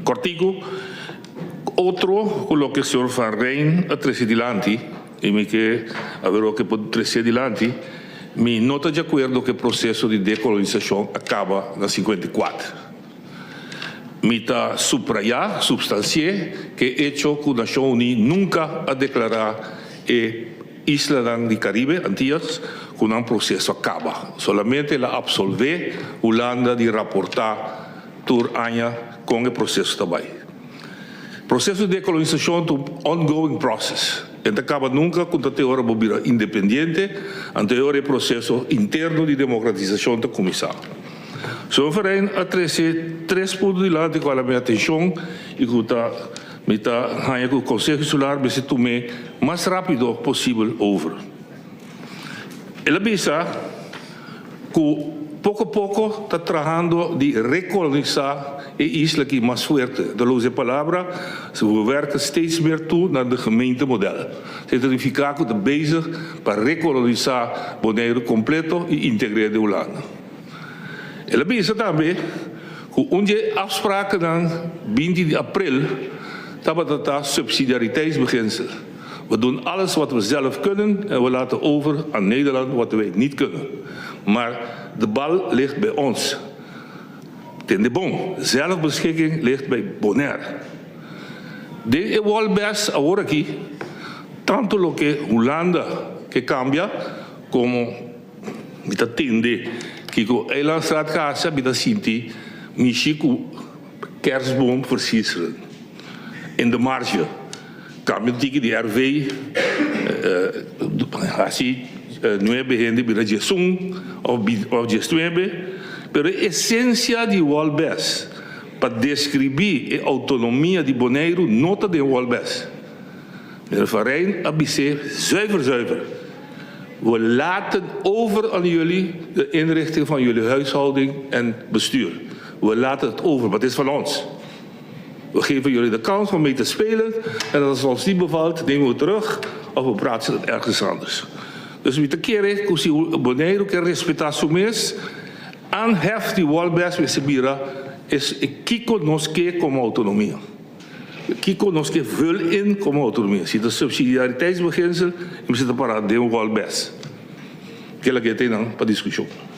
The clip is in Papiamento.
Kòrtiku, otro ku loke señor Van Rijn a trese dilanti, i mi ke a ber loke por trese dilanti, mi no ta di akuerdo ku e proseso di dekolonisashon a kaba na 54. Mi ta subrayá, supstansi'é, ku e echo ku Nashon Uní nunka a deklará e islanan di Karibe, Antias, ku nan proseso a kaba. Solamente el a apsolvé Hulanda di raportá tur aña kon e proseso ta bai. Proseso di dekolonisashon ta un ongoing process. E ta kaba nunka ku ta te ora bo bira independiente, anto e ora e proseso interno di demokratisashon ta kuminsá. Señor Van Rijn a trese tres punto dilanti ku a hala mi atenshon i ku ta mi ta haña ku Konseho Insular mester tum'é mas rápido posibel over. El a bisa ku poko poko ta trahando di rekolonisá e isla aki mas fuerte. Ta lo usa e palabra, we werken steeds meer toe naar de gemeentemodel. Esei ta nifiká ku ta bezig pa rekolonisá Boneiru kompleto i integr'é den Hulanda. El a bisa tambe ku un di e afsprakennan 20 di aprel tabata ta subsidiariteitsbeginsel. We doen alles wat we zelf kunnen en we laten over aan Nederland wat wij niet kunnen. Maar de bal ligt bij ons. Tende bon, zelfbeschikking ligt bij Bonaire. Den e Wolbes awor aki, tantu loke Hulanda ke kambia komo mi ta tende kiko Eilandsraad ka hasi, mi ta sinti mishi ku kerstboom versieselen in de marge. Kambia un tiki di RV, hasi nuebe hende bira 11 òf 19, pero e esensia di Wolbes pa deskribí e outonomia di Boneiru no ta den Wolbes. Meneer Van Rijn a bis'é zuiver zuiver, We laten over aan jullie de inrichting van jullie huishouding en bestuur. We laten het over, maar het is van ons. We geven jullie de kans om mee te spelen en als het ons niet bevalt, nemen we het terug of we plaatsen het ergens anders. Dus mi ta kere ku si Boneiru ke respetá su mes, aanhef di Wolbes mester bira es e kiko nos ke komo outonomia. Kiko nos ke vul in komo outonomia. Si ta subsidiariteitsbeginsel, e mester ta pará den Wolbes. Kila ke ta einan pa diskushon.